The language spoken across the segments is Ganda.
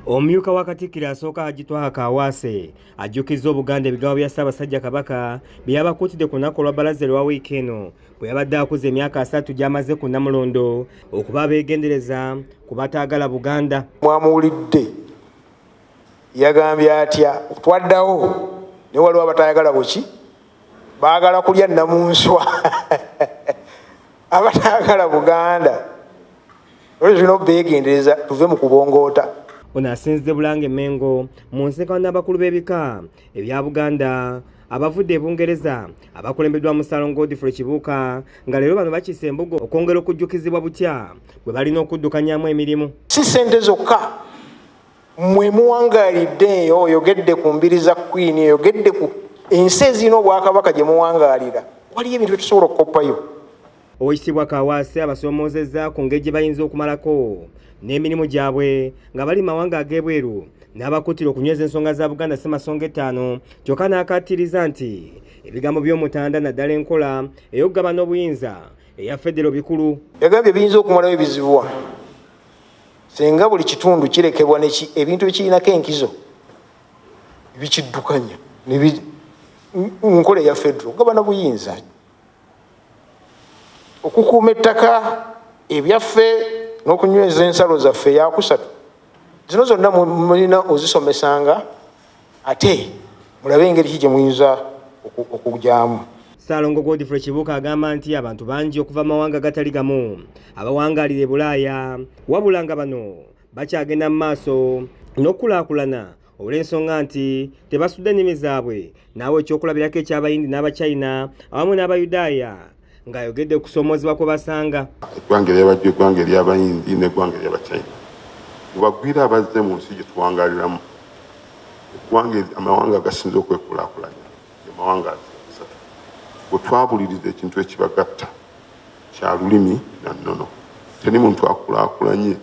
Omumyuka wa Katikkiro asooka Hajji Twaha Kaawaase ajjukizza Obuganda ebigabo bya Ssaabasajja Kabaka bye yabakuutidde ku lunaku olwa Bbalaza lwa wiiki eno bwe yabadde akuza emyaka 30 gy'amaze ku Nnamulondo okuba abeegendereza ku bataagala Buganda. Mwamuwulidde yagambye atya? Twaddawo naye waliwo abatayagala buki, baagala kulya nnamunswa, abatayagala Buganda. Olwo tulina obeegendereza tuve mu kubongoota. Ono asinzidde Bulange Mengo mu nsisinkano n'abakulu b'ebika ebya Buganda abavudde e Bungereza abakulembeddwa Ssalongo Godfrey Kibuuka, nga leero bano bakiise embuga okwongera okujjukizibwa butya bwe balina okuddukanyamu emirimu. Si ssente zokka mmwe muwangaalidde eyo, oyogedde ku mbiri za Queen, oyogedde ku ensi ezirina obwakabaka gye muwangaalira, waliyo ebintu byetusobola okukoppayo. Oweekitiibwa Kaawaase abasoomoozezza ku ngeri gye bayinza okumalako n'emirimu gyabwe nga bali mawanga ag'ebweru, n'abakuutira okunyweza ensonga za Buganda Ssemasonga 5, kyokka n'akaatiriza nti ebigambo by'Omutanda naddala enkola ey'okugabana obuyinza eya federo bikulu. Yagambye biyinza okumalawo ebizibu wano singa buli kitundu kirekebwa ebintu ebikirinako enkizo bikiddukanya nkola eya federo okugabana buyinza, okukuuma ettaka ebyaffe n'okunyweza ensalo zaffe eyakusatu. Zino zonna mulina ozisomesanga ate mulabe engeri ki gye muyinza okugyamu. Ssalongo Godfrey Kibuuka agamba nti abantu bangi okuva mu mawanga gatali gamu abawangaalira e Bulaaya, wabula nga bano bakyagenda mu maaso n'okukulaakulana olw'ensonga nti tebasudde nnimi zaabwe, naawe ekyokulabirako eky'Abayindi n'Abachina awamu n'Abayudaaya, ng'ayogedde okusoomoozebwa kwe basanga. Eggwanga eryabajja, eggwanga ery'Abayindi n'eggwanga ery'Abachina, mubagwira abazze mu nsi gye tuwangaaliramu, eggwanga, amawanga agasinze okwekulaakulanya mawanga 3. Bwe twabuliriza, ekintu ekibagatta kya lulimi na nnono. Teri muntu akulaakulanye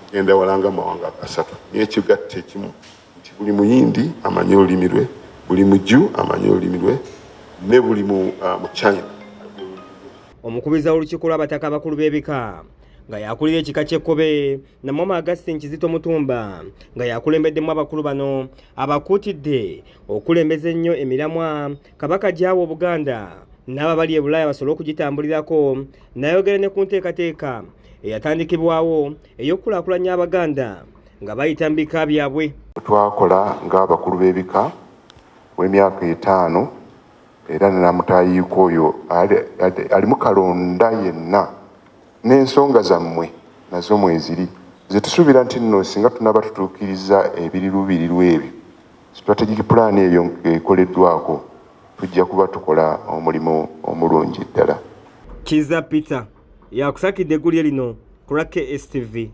kugenda wala nga amawanga 3, naye ekigatta ekimu nti buli Muyindi amanyi olulimi lwe, buli Muju amanyi olulimi lwe, ne buli mu China. Omukubiriza w'olukiiko lw'abataka abakulu b'ebika nga yakulira ekika ky'Ekkobe, Namwama Augustine Kizito Mutumba, nga yakulembeddemu abakulu bano, abakuutidde okulembeza ennyo emiramwa Kabaka gy'awa Obuganda n'abo abali e Bulaaya basobole okugitambulirako, n'ayogera ne ku nteekateeka eyatandikibwawo ey'okukulaakulanya Abaganda nga bayita mu bika byabwe. Twakola ng'abakulu b'ebika w'emyaka 5, era namutayiiko oyo alimu kalonda yenna n'ensonga zammwe nazo mweziri zetusuubira nti nno singa tunaba tutuukiriza ebirirubirirwa ebyo, strategic plan eyo ekoleddwako, tujja kuba tukola omulimu omulungi ddala. Kiza Peter yakusakidde eggulire lino ku lwa KSTV.